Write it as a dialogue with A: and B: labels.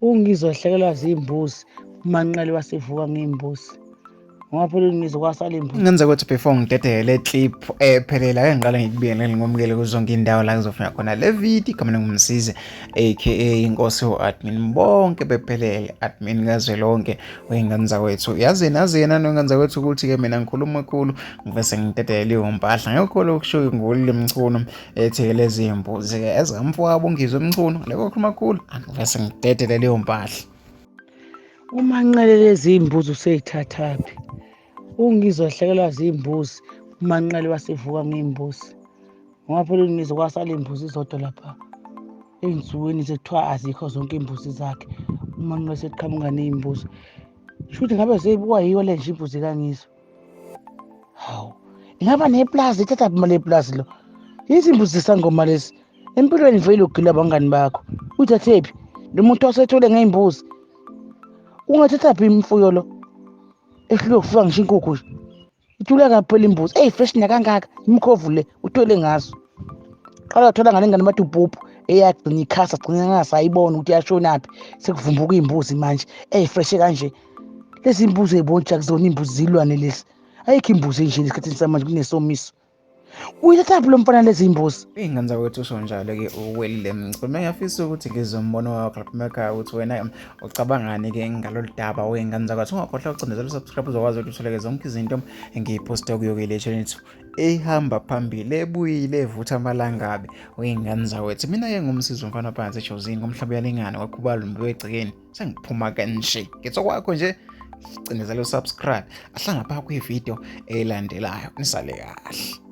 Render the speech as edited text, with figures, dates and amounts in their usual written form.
A: UNgizwe wahlekelwa zimbuzi, uManqele wasevuka ngey'mbuzi. Ngoba phela uNgizwe kwasala imbuzi.
B: Ngenza ukuthi before ngidedele le clip ephelele ake ngiqale ngikubingelele ngomukele kuzo zonke indawo la ngizofika khona le video. Igama lengumsizi aka inkosi u-admin bonke bephelele, admin kazwelonke wey'ngane zakwethu. Yazi nazi yena nongane zakwethu ukuthi-ke mina ngikhuluma kakhulu ngivese ngidedele leyo mpahla ngekho lokusho ngolile mchunu ethi-ke lezi mbuzi-ke ezikamfowabo uNgizwe Mchunu leko khuluma kakhulu angivese ngidedele leyo mpahla.
A: UManqele lezi mbuzi useyithathaphi? UNgizwe wahlekelwa zimbuzi, uManqele wasevuka ngey'mbuzi. Ngoba phela uNgizwe kwasala iy'mbuzi zodwa lapha ey'nsukwini sekuthiwa azikho zonke iy'mbuzi zakhe. UManqele seqhamuka ney'mbuzi. Shuthi ngabe seyibukwa yiyo le nje imbuzi kaNgizwe. Hawu, ingaba neplazi, ithatha phi imali yeplazi lo? Izimbuzi zesangoma lezi. Empilweni vele ugila abangani bakho. Uyithathephi? Lo muntu osethole ngey'mbuzi. Ungathathaphi imfuyo lo? Ehlulwe kufuka ngisho inkukhu nje. Ithula kaphela imbuzi. Eyi fresh nakangaka, imkhovu le uthwele ngazo. Qala wathola ngale ngane bathi ubhubhu eyagcina ikhasa gcina ngasayibona ukuthi yashonaphi. Sekuvumbuka iy'mbuzi manje. Eyi fresh kanje. Lezi mbuzi ey'bontsha kuzona iy'mbuzi zilwane lezi. Ayikho imbuzi enje esikhathini samanje kunesomiso. Uyithathaphi lo mfana lezi mbuzi?
B: Iy'ngane zakwethu usho njalo-ke uWelile Mchunu. Ngiyafisa ukuthi ngizwe umbono wakho lapha emakhaya ukuthi wena ucabangani-ke ngalolu daba wey'ngane zakwethu. Ungakhohlwa ukucindezela u-subscribe uzokwazi ukuthi utholeke zonke izinto engiyiphosta kuyo-ke le channel yethu ehamba phambili ebuyile evutha amalangabi wey'ngane zakwethu. Mina-ke ngumsizi umfana phansi ejozini ngomhlaba uyalingana kwakhubalo mbi wegcekeni. Sengiphuma kanje ngithi okwakho nje cindezela usubscribe ahlangapha kwividiyo elandelayo nisale kahle.